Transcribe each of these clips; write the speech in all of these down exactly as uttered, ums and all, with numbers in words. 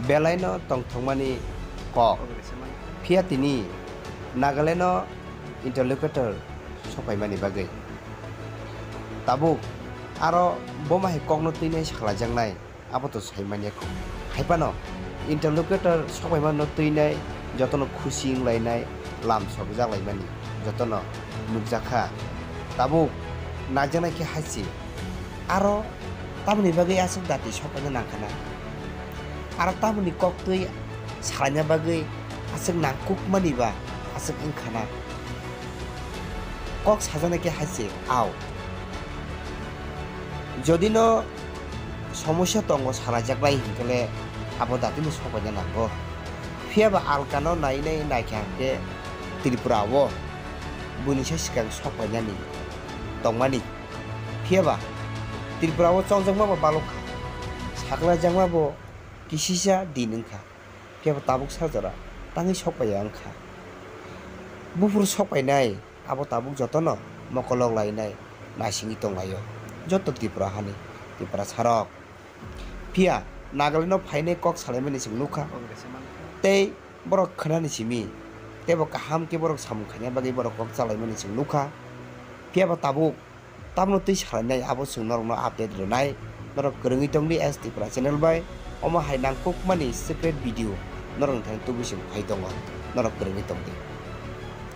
Belaino tongthokmani kok. Phiya tini Nagaland-o interlocutor sokpaimani bagwi. Tabuk aro bomo hai kokno twinai salajaknai, abo to saimanya kho. Haiphano interlocutor sokpaimano twinai jotono khusi wnglainai, lam sobijaklaimani jotono nukjakha. Tabuk naijaknai khe hai se. Aro tamoni bagwi aswk dati sokpaina nangkhana? Aro tamoni koktwi salaina bagwi aswk nangkukmani ba aswk wngkhana? Kok sajana khe hai se, ao. Jodi no somosya tongo salaijaknai hinkhe le abo datino sokpaina nango. Phiya ba alkano nainai naikha hinkhe Tripura o buini se swkang sokpainani tongmani. Phiya ba Tripura o chongjakma bo balok kha, saklaijakma bo kisisa din wngkha. Phiya ba tabuk sa jora tangwi sokpaiya wngkha. Buphuru sokpainai abo tabuk jotono mokolok lainai naisingwi tonglaio joto Tripura hani Tiprasarok. Phiya Nagaland-o phainai kok salaimani chwng nukha. Tei borok khwnani simi, teibo kaham khe borok samung khaina bagwi borok kok chalaimani chwng nukha. Phiya ba tabuk tamno twi salainai abo chwng norokno update rwnai. Norok kwrwngwi tongdi S Tripura channel bai. Omo hai nangkukmani secret video norokni thani tubui chwng phai tongo. Norok kwrwngwi tongdi.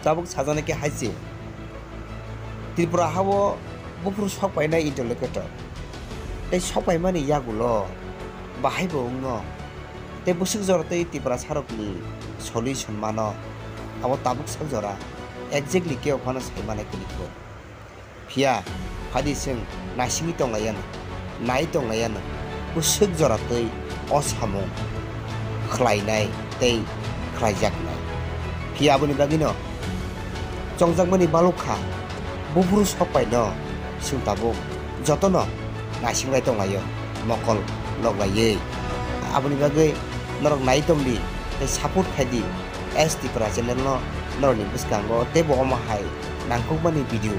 Tabuk sajana khe hai se, Tripura hao buphuru sokpainai interlocutor tei sokpaimani yagulo bahai bo wngno tei bwswk jora tei Tiprasarokni solution mano, abo tabuk sak jora exactly kebo phano sai manai kwrwi kho. Phiya phadi chwng naisingwi tonglaiyano, nai tonglaiyano, bwswk jora twi o samung khlainai tei khlaijaknai. Phiya aboni bagwino chongjakmani balok kha, buphuru sokpaino chwng tabuk jotono naisinglai tonglaio, mokol loklaiwi. Aboni bagwi norok nai tongdi tei support khaidi S Tripura channel no norokni bwskango teibo omo hai nangkukmani video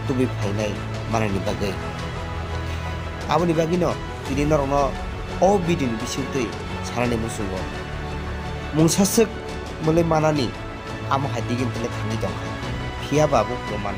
tubui phainai manani bagwi. Aboni bagwino tini norokno o video ni bisingtwi sanani muchungo. Mungsa swk mwlwi manani amo hai digini tongwi thangwi tongkha. Phiya ba bo proman